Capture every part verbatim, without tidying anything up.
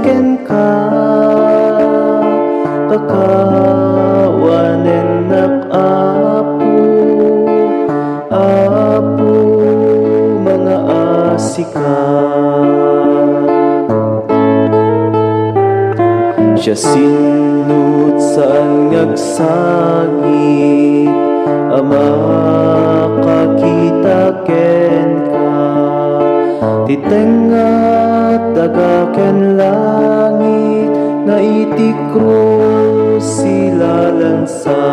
kenka, pakawanennak, Apo, Apo, mangaasika. Siasino ti saan nga agsangit a makakita kenka? Ti tengnga, daga ken langit nga iti krus ilalansa.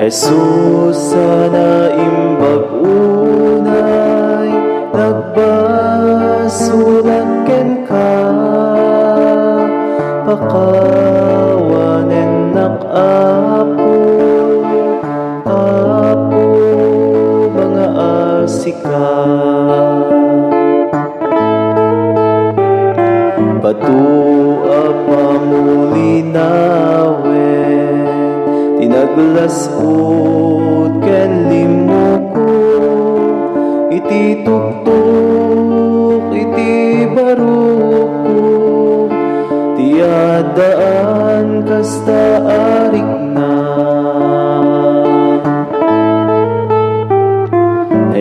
Jesus a naimbag unay, nagbasolak kenka, pakawanennak, Apo, Apo, mangaasika. Bato a pamulinawen ti naglas-ud ken limmoko, iti tuktok, iti barukko, ti addaan kasta a rikna.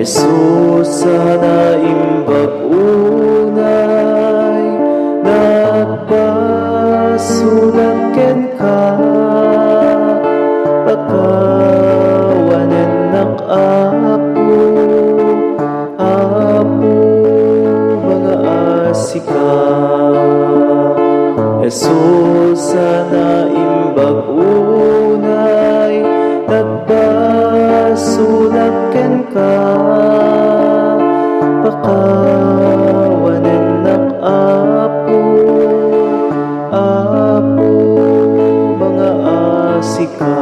Jesus a naimbag unay, nagbasolak kenka, pakawanennak, Apo, Apo, mangaasika. Jesus a naimbag unay, nagbasolak kenka, pakawanennak, Apo, Apo, mangaasika.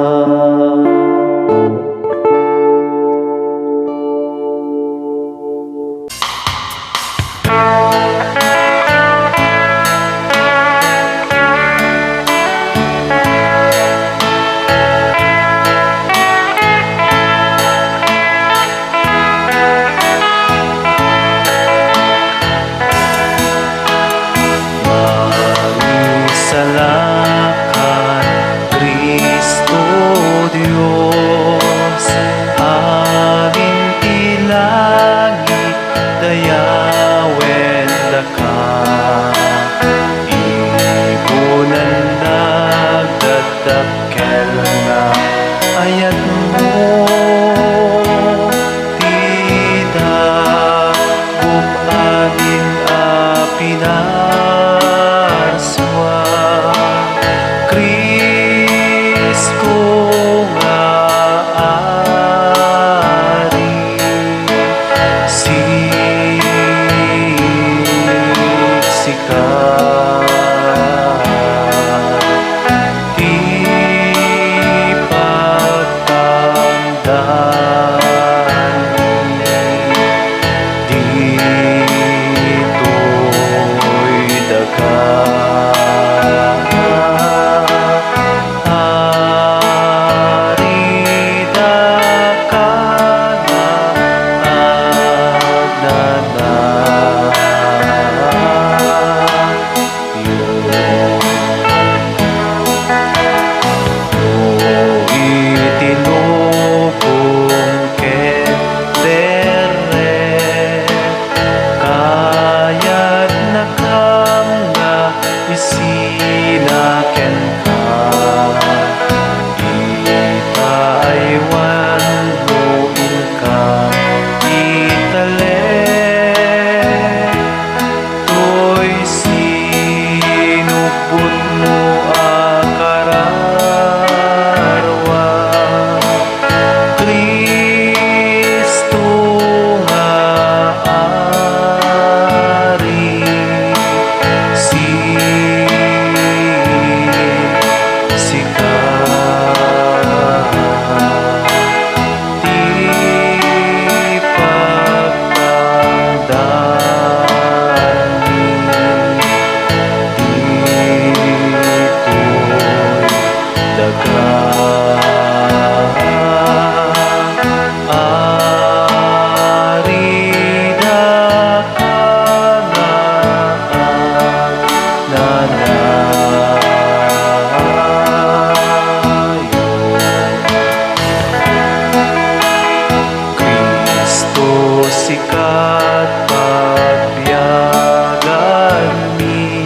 Sikat pagbiaganmi,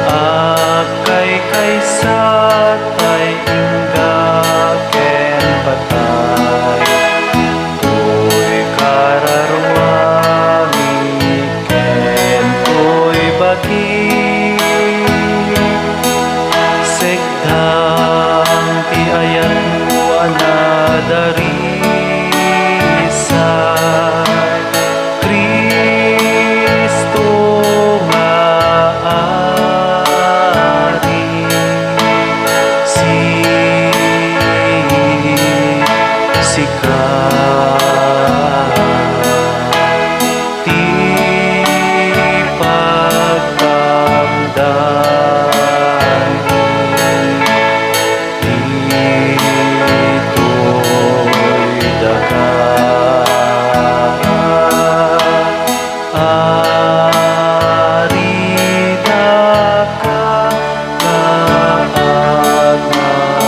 agkaykaysa tay ingga ken patay. Toy kararuami ken toy bagi. Sekdam ti ayatmo a nadarisay, Cristo nga Ari. Sika ti pagtamdami ditoy daga. Ari daka nga agmamanayo.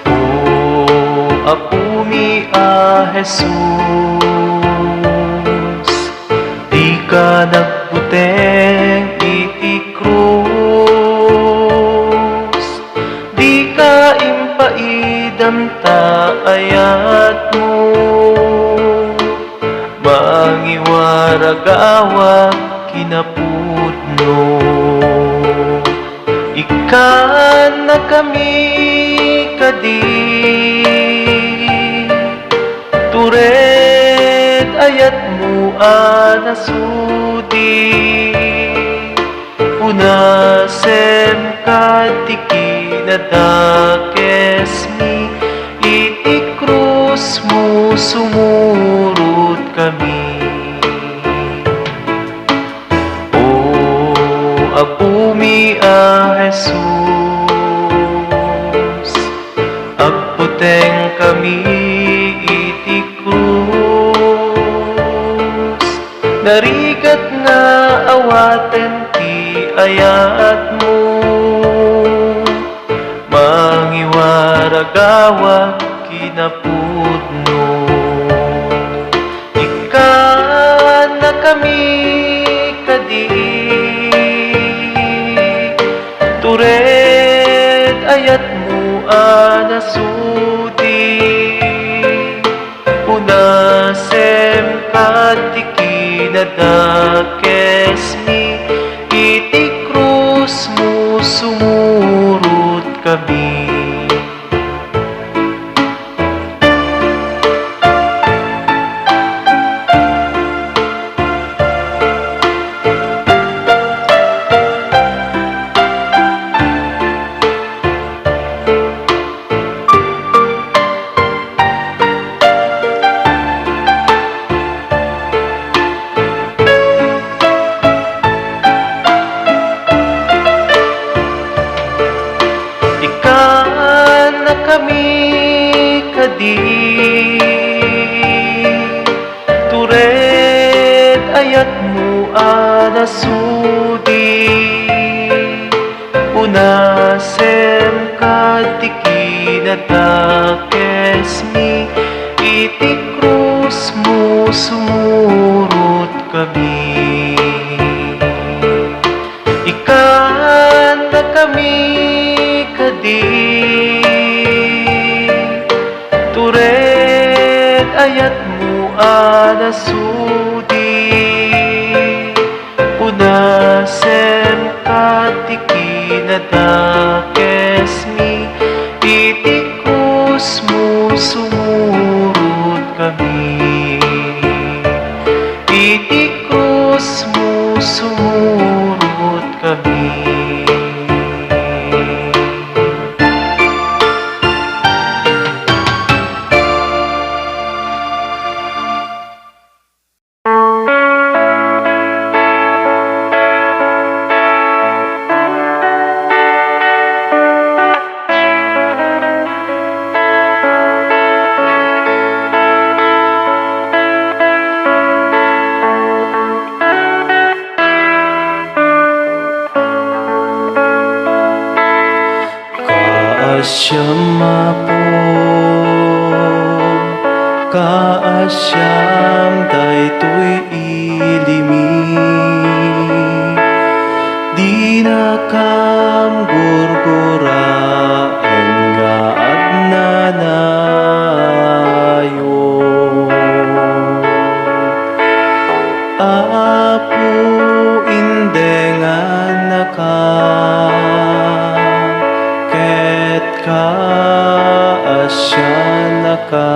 O Apomi a Jesus, dika nagbuteng iti krus, dika impaidam ta ayatmo, mangiwaragawak kinapudno. Ikkannakami kadi, tured ayatmo a nasudi. Punasem kad ti kinadakesmi, iti krusmo sumurotkami. O Apomi a Jesus, agbutengkami iti krus, narigat nga awaten ti ayatmo, mangiwaragawak kinapudno. Ikkannakami kadi, tured ayatmo a nasudi. Punasem kad ti kinadakesmi, iti krusmo sumurotkami. Ikkannakami kadi, tured ayatmo a nasudi. Punasem kad ti kinadakesmi, iti krusmo sumurotkami. Ikkannakami kadi, tured ayatmo a nasudi. Punasem kad ti kinadakesmi, iti krusmo sumurotkami. Iti krusmo sumurotkami. Kaasiam, Apo, kaasiam daytoy ilimi. Dinakam gurguraen nga agnanayon. Apo, indengannaka, ket kaasiannaka.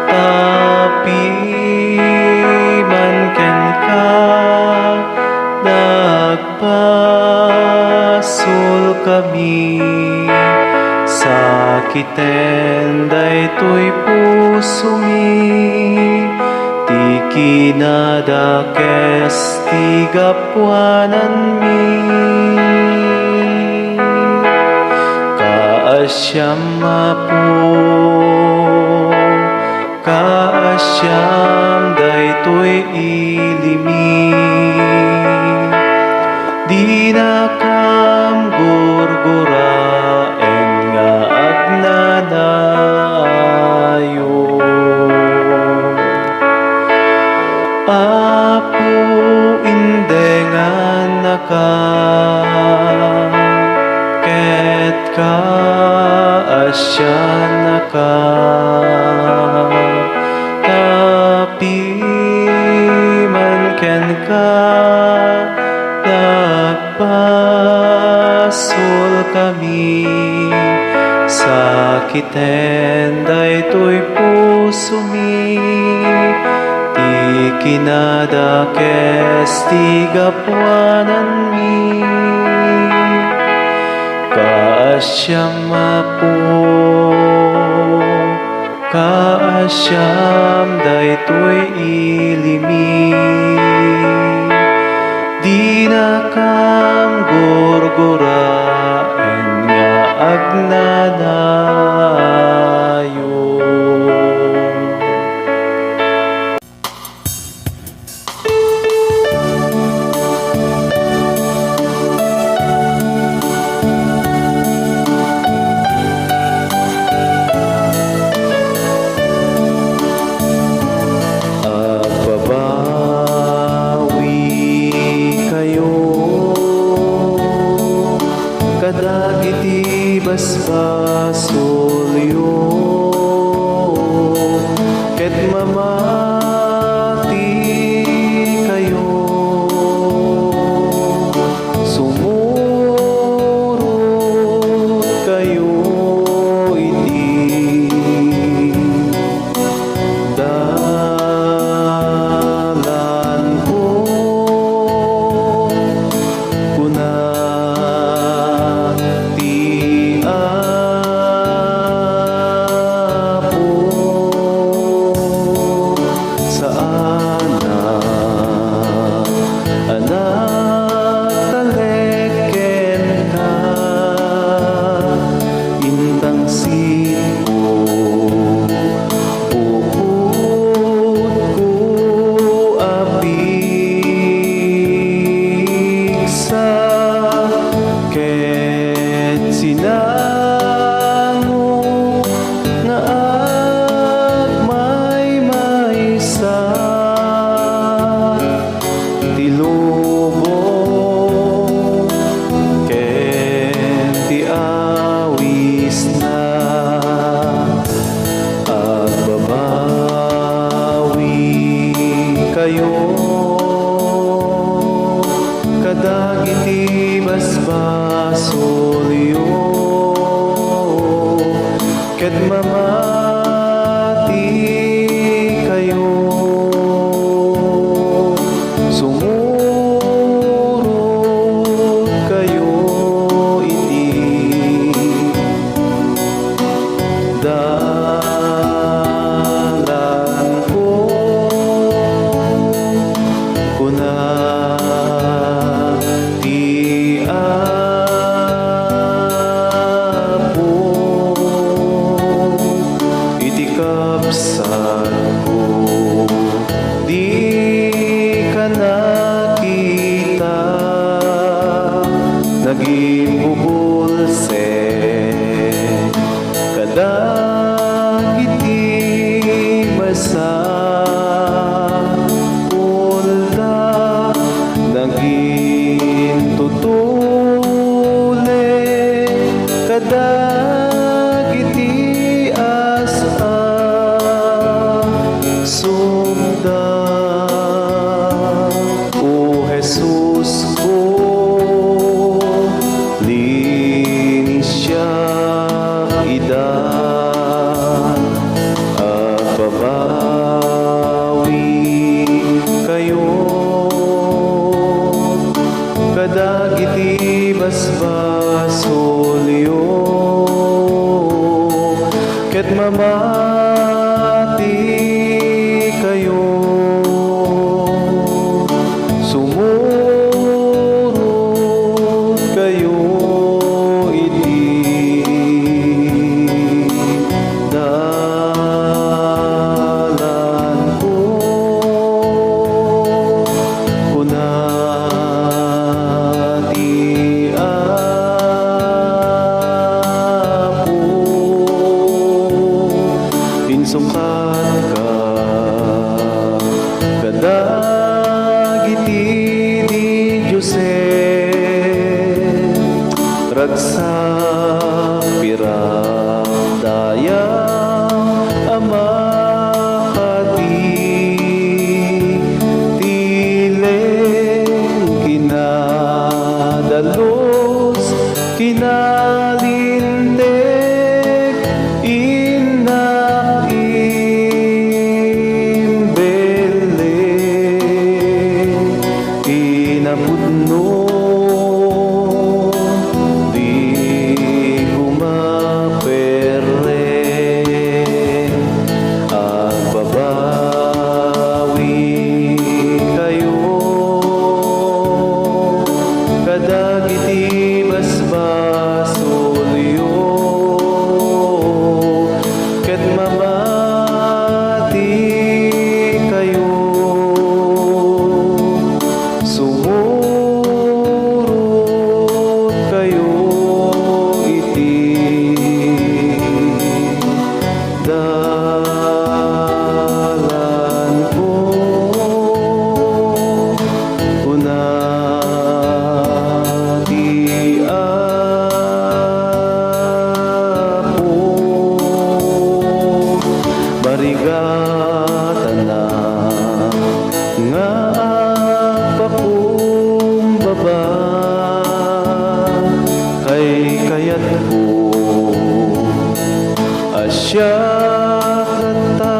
Ta piman kenka, nagpasulkami. Sakiten daytoy pusomi, ti kinadakes ti gapuananmi. Kaasiam, Apo, kaasiam daytoy ilimi. Dinakam gurguraen nga agnanayon. Apo, indengannaka, ket kaasiannaka. Ta piman kenka, nagpasulkami. Sakiten daytoy pusomi, ti kinadakes ti gapuananmi. Kaasiam, Apo, kaasiam daytoy ilimi. Dinakam gurguraen nga agnanayon. Agbabawi kayo kadagiti basbasolyo, ket mamati kayo. Sumurot kayo iti dalanko, kuna ti Apo. Saanak a nagtalek kenka, intangsitko, puputko a pigsa, ket sinango nga agmaymaysa ti lubong ken ti awisna. Agbabawi kayo kadagiti basbasolyo, ket mamati kayo. Sumurot kayo iti dalanko, kuna ti Apo iti kabsatko. Dika nakita, nagimbubol basbasolyo ket mamatikayo. Sumurotkayo iti dalanko, kuna ti Apo. Insungkatka kadagiti didiosen, ragsak, pirak, dayang a makati, tileng, kinadalus, kinalinteg, innak imbelleng, kinapudno, di ko maperreng. Agbabawikayo kadagiti basbasolyo ket mamatikayo. Sumurotkayo iti dalanko, kuna ti Apo. Barigatana nga agpakumbaba, kaykayatko a siak latta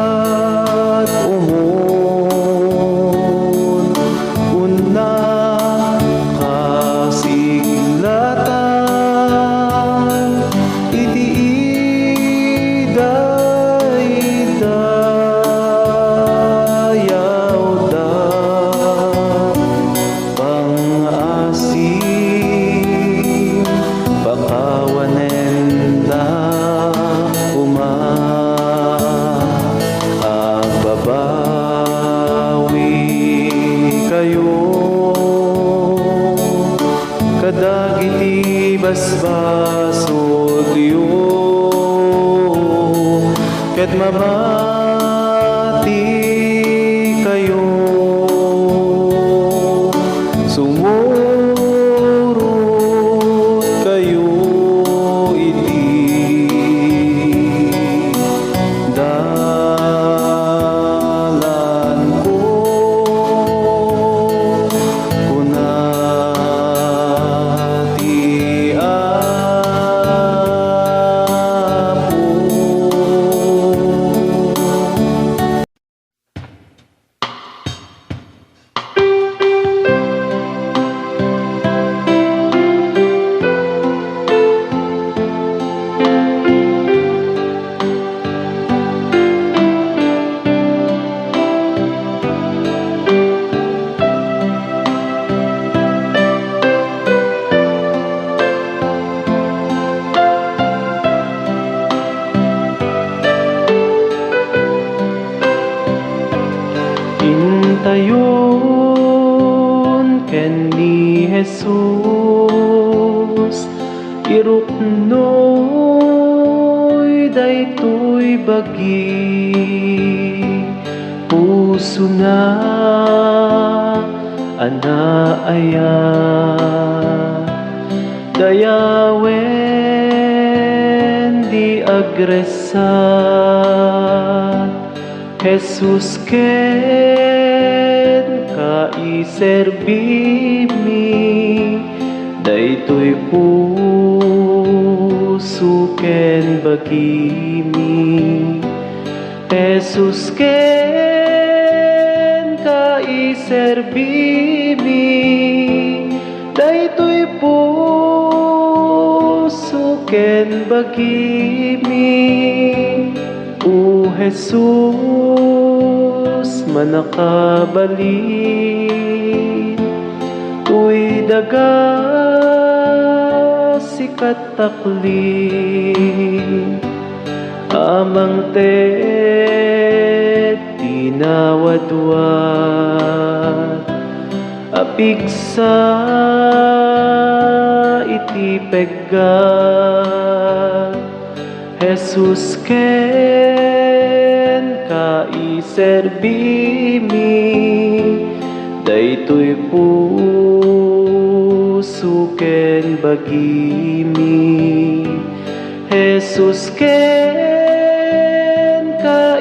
ti umon, unnak kasiglatan iti idaydayawda. Pangngaasi, pakawanenda koma. Agbabawikayo kadagiti basbasolyo ket mamatikayo. Sumurotkayo iti dalanko, kuna ti Apo. Intayon ken ni Jesus, iruknoy daytoy bagi, pusona a naayat, dayawen di agresat. Jesus ken ka iserbimi, daytoy puso ken bagimi. Jesus ken ka iserbimi, daytoy ken bagimi, O Jesus, mannakabalin, toy daga sikat takli a mangted ti nawadwad a pigsa iti pegga. Jesus, kenka iserbimi, daytoy puso ken bagimi. Jesus, kenka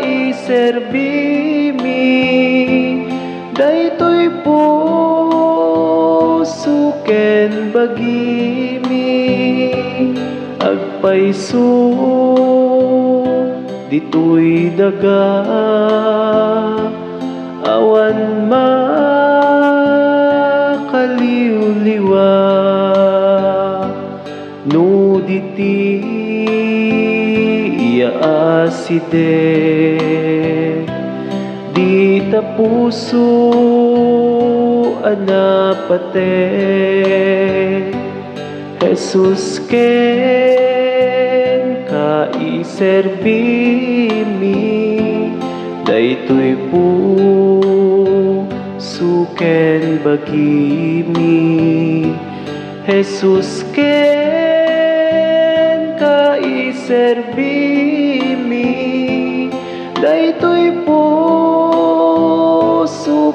iserbimi, daytoy puso ken bagimi. Agpayso ditoy daga, awan makaliwliwa. No diti iya asideg, dita puso a napateg, Jesus, kenka iserbimi, daytoy puso ken bagimi. Jesus, kenka iserbimi, daytoy puso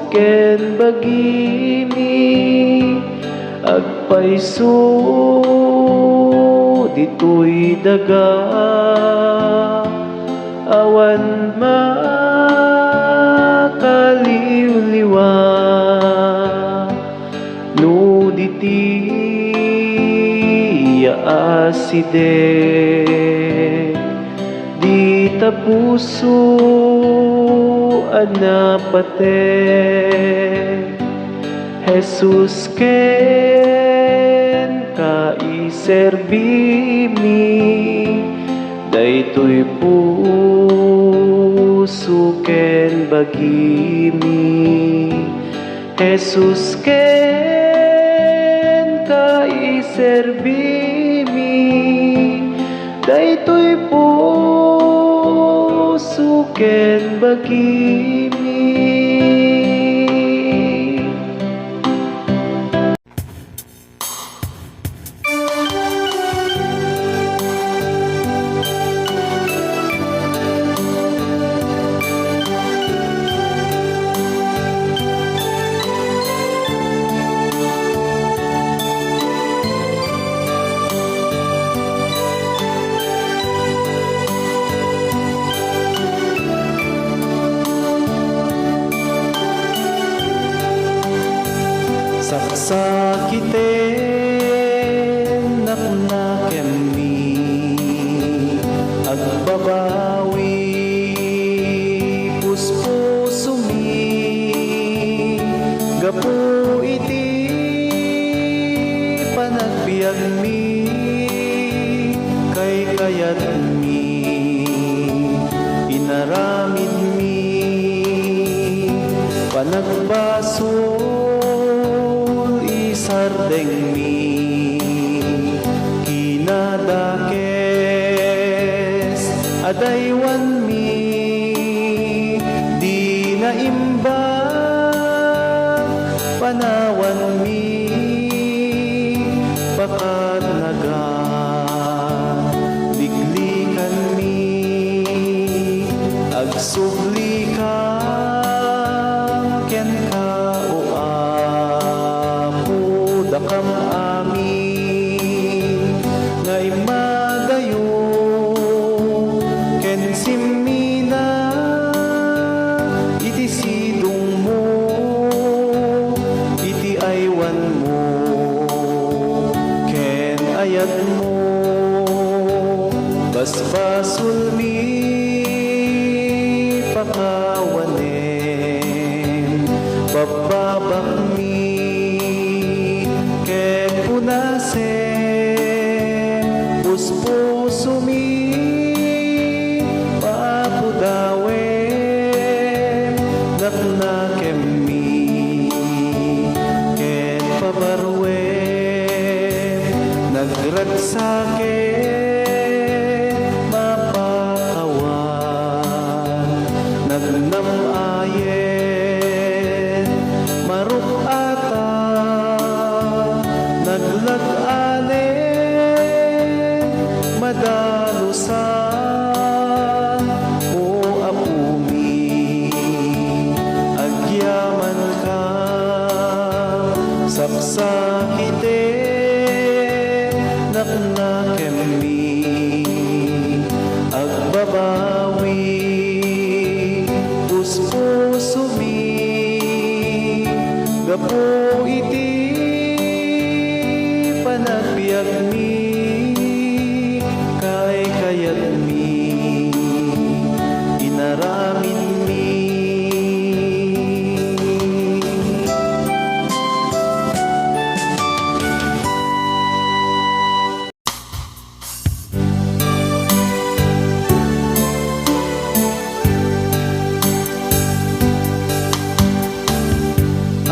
ken bagimi. Agpayso ditoy daga, awan makaliwliwa. No diti asideg, dita puso a napateg, Jesus, kenka iserbimi, daytoy puso ken bagimi. Jesus, kenka iserbimi, daytoy puso ken bagimi. Saksakiten naknakemmi, agbabawi puspusomi, gapu iti panagbiagmi, kaykayatmi, inaramidmi, panagbasol, isardengmi, kinadakes, adaywanmi, di naimbag, panawanmi, pakatnagan, liglikanmi, agsublikam kenka, O Apo, dakam amin nga immadayo ken simmina iti sidongmo, iti aywanmo ken ayatmo. Basbasolmi, pakawanem, babbabakmi, ket punasen, Puspusomi, papudawen, naknakemmi, ken pabaruen, nagragsaken, mapakawan, nagnam-ayen, maruk-ata, naglag-anen, madalusan, O Apomi, agyamanka, saksakiten, naknakemmi, agbabawi, puspusomi, gapu iti panagbiagmi, kaykayatmi, inaramidmi.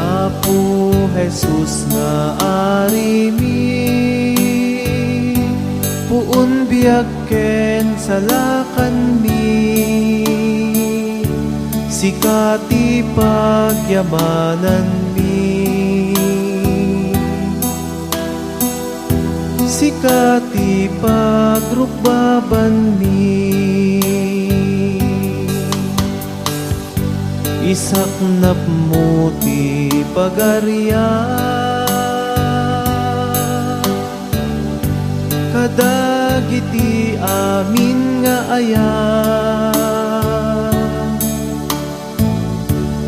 Apo Jesus nga Arimi, puon biag ken salakanmi, sika ti pagyamananmi. Sika ti pagrukbabanmi. Isaknapmo ti pagarian kadagiti amin nga ayat.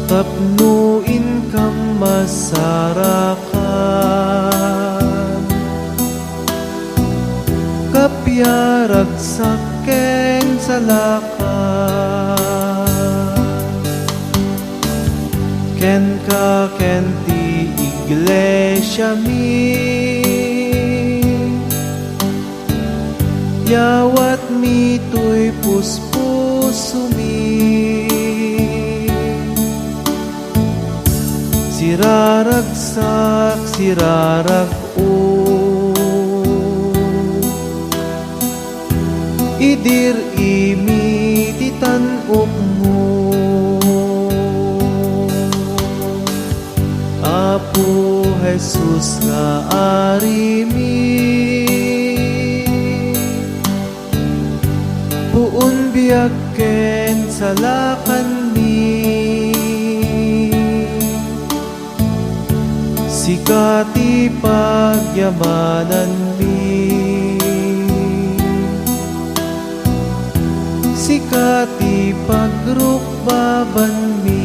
Tapno inkam masarakan, kapiaragsak ken salakan. Kenka ken ti iglesiami, yawatmi toy puspusomi. Siraragsak, sirarag-o, idir-imi ti tan-okmo. Apo Jesus nga Arimi, puon biag ken salakanmi, sika ti pagyamananmi, sika ti pagrukbabanmi.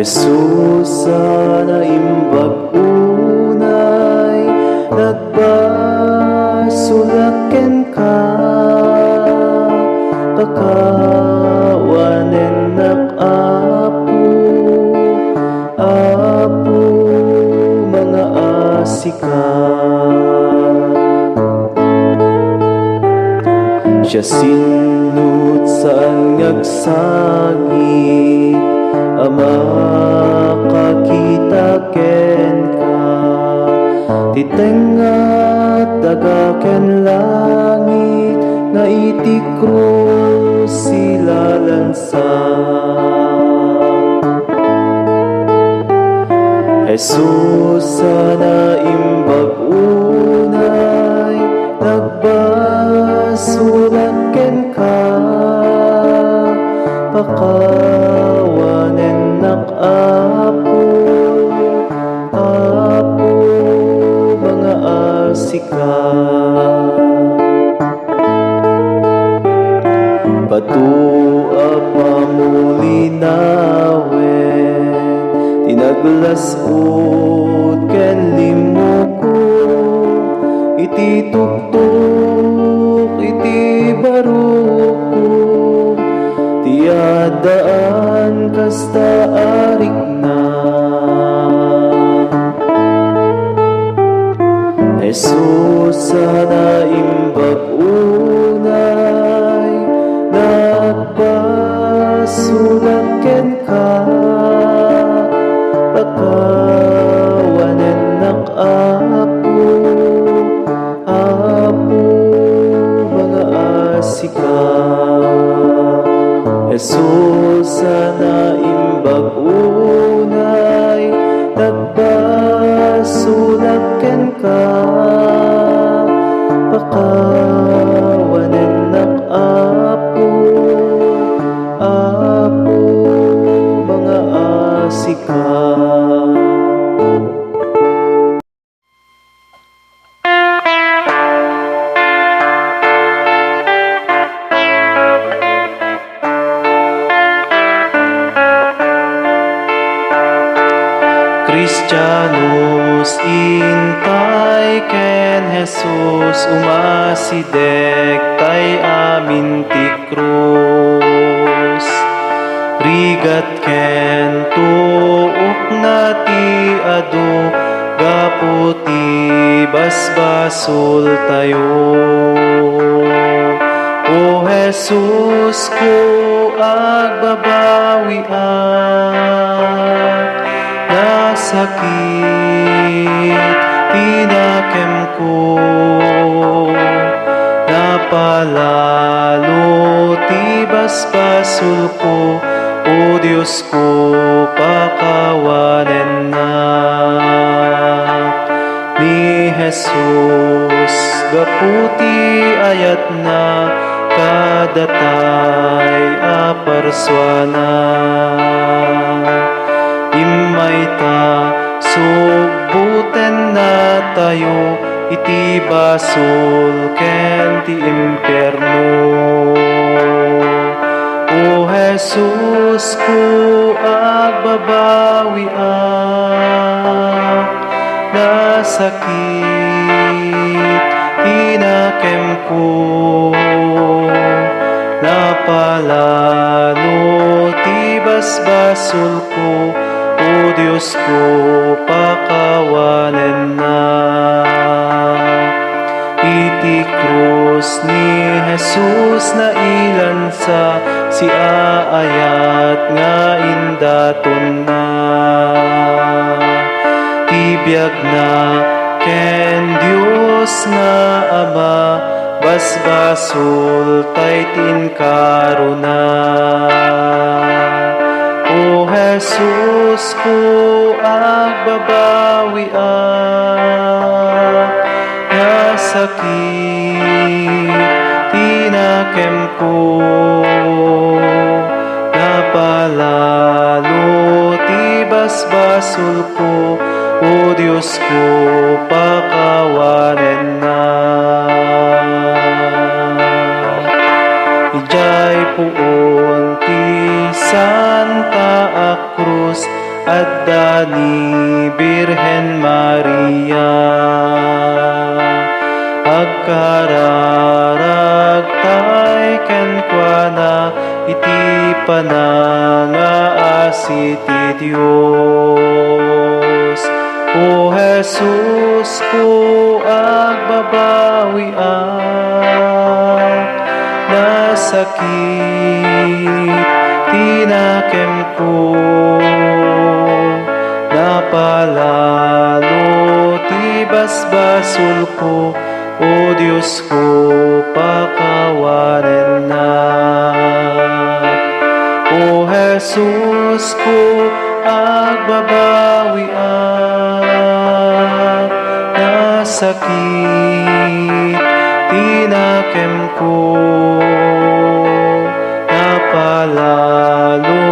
Jesus a naimbag unay, nagbasolak kenka. Pakawanennak, Apo, Apo, mangaasika. Siasino ti saan nga agsangit a makakita kenka? Ti tengnga, daga ken langit nga iti krus ilalansa. Jesus a naimbag unay, nagbasolak kenka. Pakawanennak, Apo, Apo, mangaasika. Bato a pamulinawen ti naglas-ud ken limmoko, iti tuktok iti barokko, ti addaan kasta a rikna. Jesus a naimbag unay, nagbasolak kenka. Pakawanennak, Apo, Apo, mangaasika. Jesus a naimbag unay, nagbasolak kenka. Pakawanennak, Apo, Apo, mangaasika. Kristianos, intay ken Jesus umasideg tay amin ti krus. Rigat ken tuokna ti adu gapu ti basbasoltayo. O Jesusko, agbabawiak nasakit ti nakemko. Napalalo ti basbasolko, O Diosko, pakawanennak. Ni Jesus, gapu ti ayatna kadatay a parsuana, immayta, subbutennatayo iti basol ken ti impierno. O Jesusko, agbabawiak, nasakit ti nakemko. Napalalo ti basbasolko, O Diosko, pakawanennak. Iti krus ni Jesus nailansa ti aayat nga indatonna. Ti biagna ken Dios nga Ama, basbasoltay ti inkarona. O Jesusko, agbabawiak, nasakit ti nakemko. Napalalo ti basbasolko, O Diosko, pakawanennak. Idiay puon ti Santa a Cruz, ni Birhen Maria. Agkararagtay kenkuana iti panangaasi ti Dios. O Jesusko, agbabawiak, nasakit ti nakemko, napalalo ti basbasolko, O Diosko, pakawanennak. O Jesusko, agbabawiak, nasakit ti nakemko, napalalo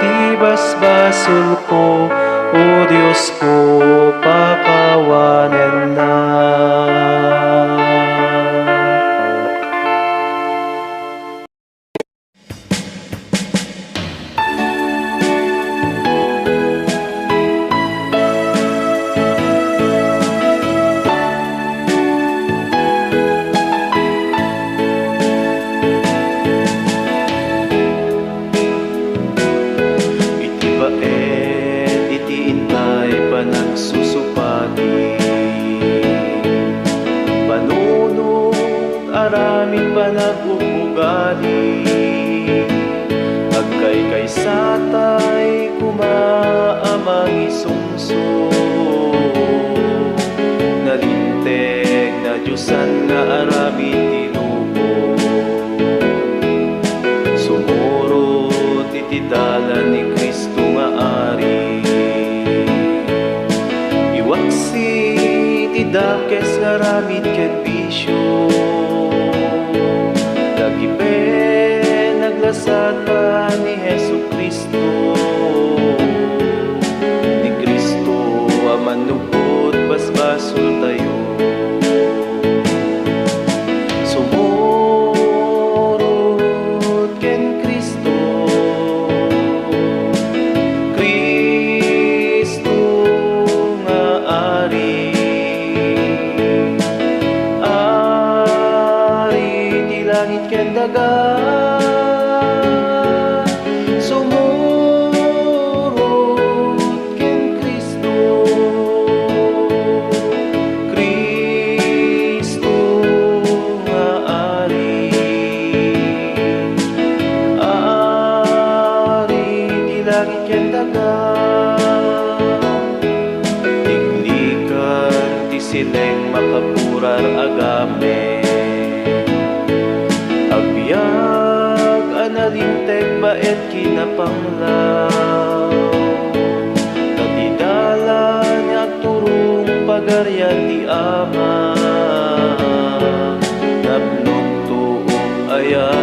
ti basbasolko, O Diosko, pakawanennak. Iti baet iti intay panagsusupadi, panunot, aramid panag-ugali, agkaykaysatay koma a mangisungso. Nalinteg, nadiosan nga aramid ti lubong. Sumurot iti dalan ni Cristo nga Ari. Iwaksi ti dakes nga aramid ken bisio. Lagipen, naglasat pa ni Jesu-Cristo. Ni Cristo a mannupot basbasoltayo. Sumurot ken Cristo. Cristo nga Ari. Ari ti langit ken daga. Sumurot ken Cristo. Cristo nga Ari. Ari ti langit ken daga. Tiklikan ti sileng makapurar a gamit. Agbiag a nalinteg baet kinapanglaw. Ta ti dalan nga agturong pagarian ti Ama. Napnot tuok aya